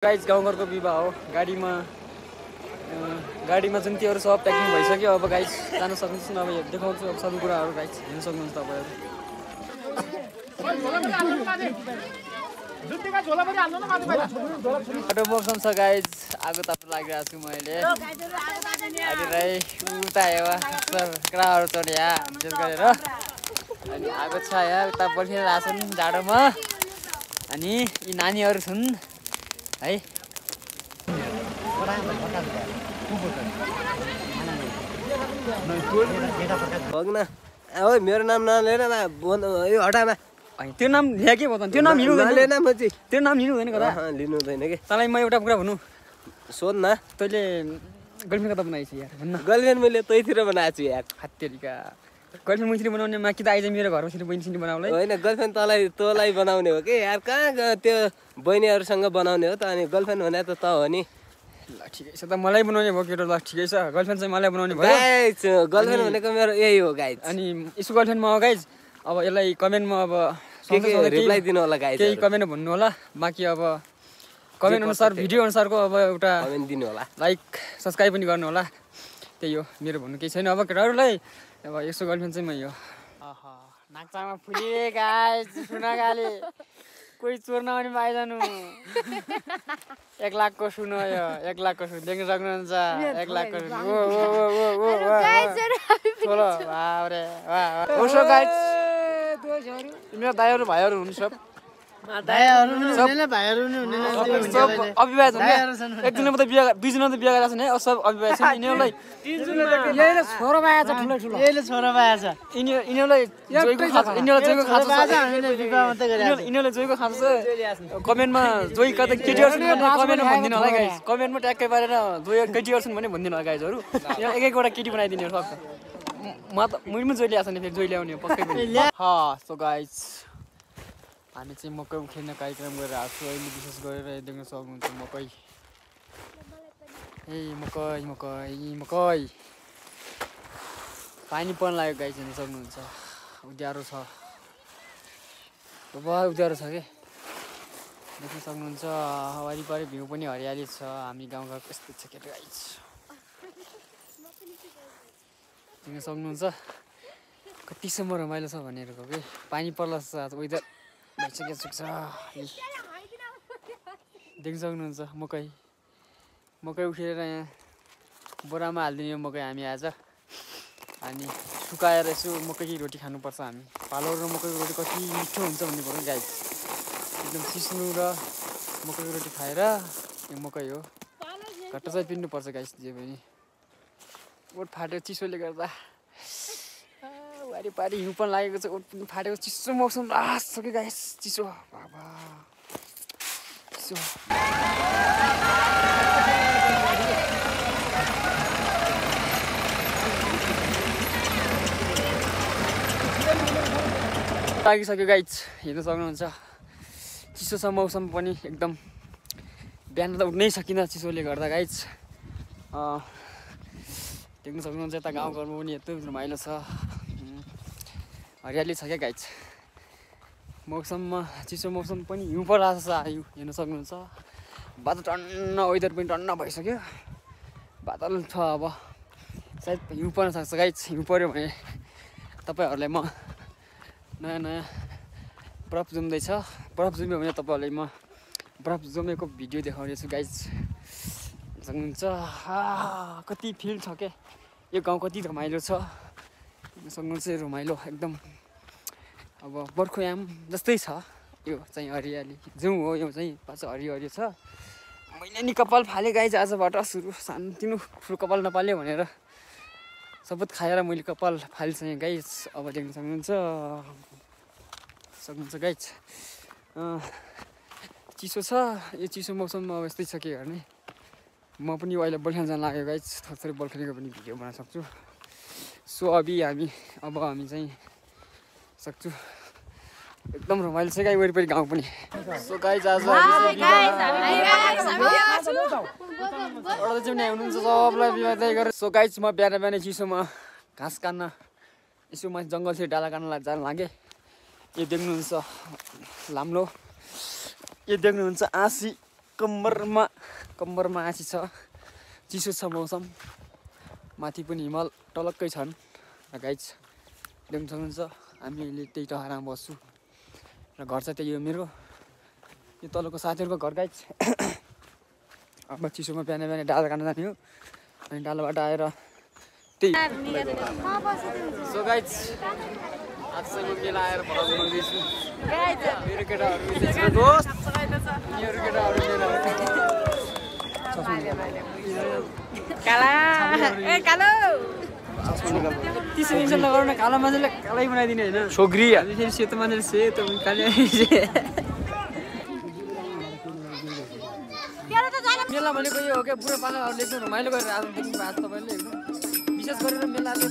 Guys गाउँघरको विवाह हो। गाडीमा जुन त्योहरू सब प्याकिङ भइसक्यो। अब गाइज जान सक्नुहुन्छ। अब देखाउँछु अब सबै कुराहरू गाइज हेर्न सक्नुहुन्छ तपाईँहरू। बाटो मौसम छ गाइज, आगो ताप्नु लागिरहेको छु मैले। अहिले उता क्राहरू चढ्या विशेष गरेर अनि आगो छ यहाँ उता बसिरहेको छन् जाडोमा। अनि यी नानीहरू छन् है। मेरो नाम नलेन यो हटामा त्यो नाम ल्या के बताउनु? त्यो नाम लिनु हुँदैन। त्यो नाम लिनु हुँदैन कता? लिनु हुँदैन कि। तँलाई म एउटा कुरा भन्नु, सोध न। तैँले गर्लफ्रेन्ड कता बनाएछ यार भन्न? गर्लफ्रेन्ड मैले तैतिर बनाएको छु यार। हत्तेरिका गर्लफ्रेन्ड मैले बनाउनेमा कि त आइज मेरो घरमा सिधै बहिनी बनाउलाई। होइन गर्लफ्रेन्ड तँलाई बनाउने हो कि यार। कहाँ त्यो बहिनीहरूसँग बनाउने हो त। अनि गर्लफ्रेन्ड भने त हो नि। ल ठिकै छ त, मलाई बनाउने भयो केटो। ल ठिकै छ, गर्लफ्रेन्ड चाहिँ मलाई बनाउने भयो। गर्लफ्रेन्ड भनेको मेरो यही हो गाइज। अनि यसको गर्लफ्रेन्डमा हो गाइज। अब यसलाई कमेन्टमा अब रिप्लाई दिनु होला गाइज। केही कमेन्ट भन्नु होला। बाँकी अब कमेन्ट अनुसार भिडियो अनुसारको अब एउटा कमेन्ट दिनु होला, लाइक सब्सक्राइब पनि गर्नु होला। त्यही हो, मेरो भन्नु केही छैन। अब केटाहरूलाई अब यसो गर्लफ्रेन्ड चाहिँ मै हो। नाक्चामा फुलिए गाइज सुना गाले कोही चोर्न पनि पाइजानु। 1 लाखको सुन यो, 1 लाखको सुन देख्न सक्नुहुन्छ। 1 लाखको सुन उसो गाइज। तिम्रो दाइहरू भाइहरू हुनु सब अविवाहित हुन्। एकजना त बिहा, 2 जना त बिहा गरेका छन् है। सब अविवाहित छन्। यिनीहरूलाई छोरो पाएछ, ठुलो ठुलो छोरो पाएछ। यिनीहरूलाई जोइको खान्छ। यिनीहरूले जोइको खान्छ। कमेन्टमा जोइ कता केटीहरू छन् भने कमेन्टमा भनिदिनु होला गाइज। कमेन्टमा ट्याक्कै पारेर जोइ केटीहरू छन् भने भनिदिनु होला गाइजहरू। यहाँ एक एकवटा केटी बनाइदिने हो सक्छ। म पनि जोइ ल्याएको छ नि, फेरि जोइ ल्याउने हो पक्कै पनि। सो गाइज हामी चाहिँ मकै उखेल्ने कार्यक्रम गरेर आएको छु अहिले। विशेष गरेर देख्न सक्नुहुन्छ मकै। मकै मकै मकै पानी पर्न लाग्यो गाइस, हेर्न सक्नुहुन्छ। उज्यारो छ, उज्यारो छ कि देख्न सक्नुहुन्छ। वरिपरि भ्यू पनि हरियाली छ। हामी गाउँघरको यस्तो छ केटा गाइस, देख्न सक्नुहुन्छ। कतिसम्म रमाइलो छ भनेर कि पानी पर्ला आज वेदर भइसकेको छ। देख्न सक्नुहुन्छ मकै उखेलेर यहाँ बोरामा हालिदिने मकै हामी आज। अनि सुकाएर यसो मकैकी रोटी खानुपर्छ हामी। पालो र मकैको रोटी कति मिठो हुन्छ भन्ने कुरो गाइस। एकदम सिस्नु र मकैको रोटी खाएर यो मकै हो घट्ट चाहिँ पिन्नुपर्छ गाइस। जे पनि ओठ फाट्यो चिसोले गर्दा। वारिपारि हिउँ पनि लागेको छ, ओठ पनि फाटेको। चिसो मौसम लास्ट छ कि गाइस, चिसो बाबा चिसो। लागिसक्यो गाइस, हेर्न सक्नुहुन्छ। चिसो छ मौसम पनि एकदम। बिहान त उठ्नै सकिनँ चिसोले गर्दा गाइस। देख्न सक्नुहुन्छ यता गाउँघरमा पनि यत्रो रमाइलो छ, हरियाली छ क्या गाइस। मौसममा चिसो मौसम पनि हिउँ परिरहेको छ। हिउँ हेर्न सक्नुहुन्छ। बादल टन्न, वेदर पनि टन्न भइसक्यो। बादल छ, अब सायद हिउँ पर्न सक्छ गाइस। हिउँ पऱ्यो भने तपाईँहरूलाई म नयाँ नयाँ बरफ जम्दैछ। बरफ जम्यो भने तपाईँहरूलाई म बरफ जमेको भिडियो देखाउनेछु गाइस। सक्नुहुन्छ। कति फिल छ क्या यो गाउँ, कति रमाइलो छ सक्नुहुन्छ। रमाइलो एकदम। अब बर्खुयाम जस्तै छ यो चाहिँ, हरियाली जाउँ हो यो चाहिँ। पाछ हरियो छ। मैले नि कपाल फालेँ गाइस आजबाट सुरु। सानोतिनो कपाल नपाल्यो भनेर सबत खाएर मैले कपाल फालिसकेँ गाइस। अब देख्न सक्नुहुन्छ गाइस। चिसो छ यो चिसो मौसममा। अब यस्तै छ के गर्ने। म पनि अहिले बल्खान जान लाग्यो गाइस। थोरै बल्खानीको पनि भिडियो बनाउन सक्छु। सो हामी चाहिँ सक्छु। एकदम रमाइलो छ गाई वरिपरि गाउँ पनि। सो गाइस आज हुनुहुन्छ सबलाई बिहान गरेर। सो गाइस म बिहान चिसोमा घाँस काट्न यसो माथि जङ्गलतिर डाला काट्न जान लागेँ। यो देख्नुहुन्छ लाम्लो, यो देख्नुहुन्छ आँसी कम्मरमा आसी छ, चिसो छ मौसम। माथि पनि हिमाल टलक्कै छन् र गाइज देख्न सक्नुहुन्छ हामी अहिले त्यही टहरामा बस्छु र घर चाहिँ त्यही हो मेरो। यो तलको साथीहरूको घर गाइज। अब चिसोमा बिहान बिहान डाला काट्न जाने हो अनि डालाबाट आएर त्यही सो गाइज आज चाहिँ मेला आएर भ्लग बनाउँदैछु। मेरो केटाहरू यिनीहरू केटाहरू त्यसो इन्सन लगाउनु न, कालो मान्छेले कालै बनाइदिने होइन, छोग्री फेरि सेतो मान्छेले सेतो काली। मेला भनेको यो हो क्या, बुढापाकाहरूले एकदम रमाइलो गरेर आज देख्नु भएको छ तपाईँले। एकदम विशेष गरेर मेलाले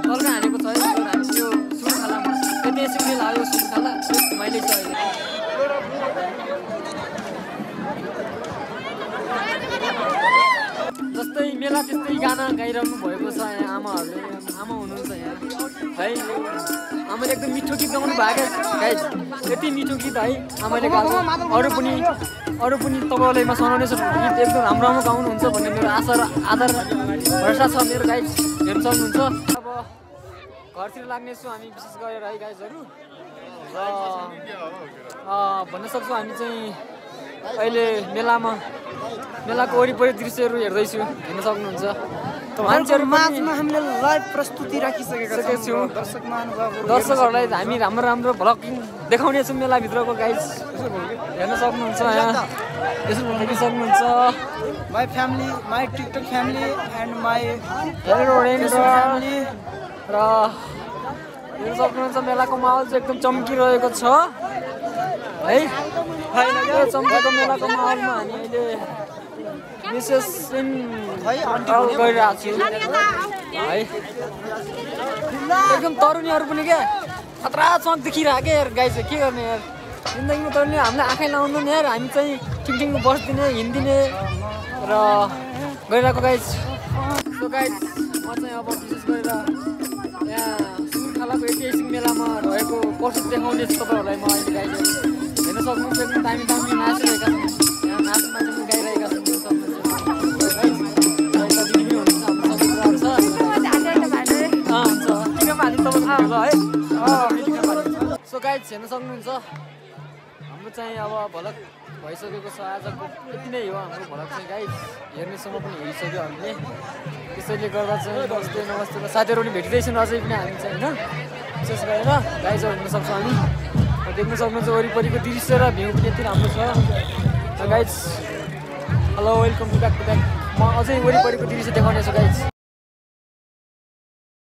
तल्का हानेको छ है। हामी यो सुनखालामा ऐतिहासिक मेला हो यो सुनखाला, रमाइलो छ अहिले। जस्तै मेला त्यस्तै गाना गाइरहनु भएको छ यहाँ आमाहरूले। आमा हुनुहुन्छ यहाँ है, आमाले एकदम मिठो गीत गाउनु भएको गाइज। यति मिठो गीत है आमाले गाएको। अरू पनि तपाईँहरूमा सुनाउने गीत एकदम राम्रो राम्रो गाउनुहुन्छ भन्ने मेरो आशा र आधार भरोसा छ मेरो गाइज। हेर्नु सक्नुहुन्छ। अब घरतिर लाग्नेछु हामी विशेष गरेर है गाइजहरू। र भन्न सक्छौँ हामी चाहिँ अहिले मेलाको वरिपरि दृश्यहरू हेर्दैछु, हेर्न सक्नुहुन्छ। मान्छेहरू माझमा हामीले लाइभ प्रस्तुति राखिसकेका छौँ। दर्शकहरूलाई हामी राम्रो भ्लगिङ देखाउनेछौँ मेलाभित्रको गाइज। हेर्न सक्नुहुन्छ यहाँ, हेर्न सक्नुहुन्छ। My family, my TikTok family and my family. र हेर्न सक्नुहुन्छ मेलाको माहौल चाहिँ एकदम चम्किरहेको छ है। चम्केको मेलाको माहौलमा हामी अहिले विशेष गरिरहेको छु है। एकदम तरुणीहरू पनि क्या खतरा चम्क देखिरहेको यार गाइज। के गर्ने यार, जिन्दगीमा तरुणी हामीलाई आँखै लाउनु नि यार। हामी चाहिँ ठिकठिकमा बस्दिने हिँड्दिने र गइरहेको गाइज। सो गाइज म चाहिँ अब विशेष गरेर यहाँ सुनखालाको ऐतिहासिक मेलामा रहेको प्रस्तुत देखाउने छु तपाईँहरूलाई म अहिले गाइज। हेर्न सक्नुहुन्छ एकदम दामी नाचिरहेका छन् यहाँ, नाच्नु पनि गाइरहेका छन्। सो गाइज हेर्न सक्नुहुन्छ हाम्रो चाहिँ अब भ्लग भइसकेको छ आजको। यति नै हो हाम्रो भ्लग चाहिँ गाइज। हेर्नेसम्म पनि हेरिसक्यो हामीले। त्यसैले गर्दा चाहिँ नमस्ते साथीहरू पनि भेटिँदैछन् अझै पनि हामी चाहिँ होइन। विशेष गरेर गाइजहरू हेर्न सक्छौँ हामी। देख्न सक्नुहुन्छ वरिपरिको दृश्य र भ्यू पनि यति राम्रो छ। Guys hello welcome to back. म अझै वरिपरिको दृश्य देखाउनेछु गाइज।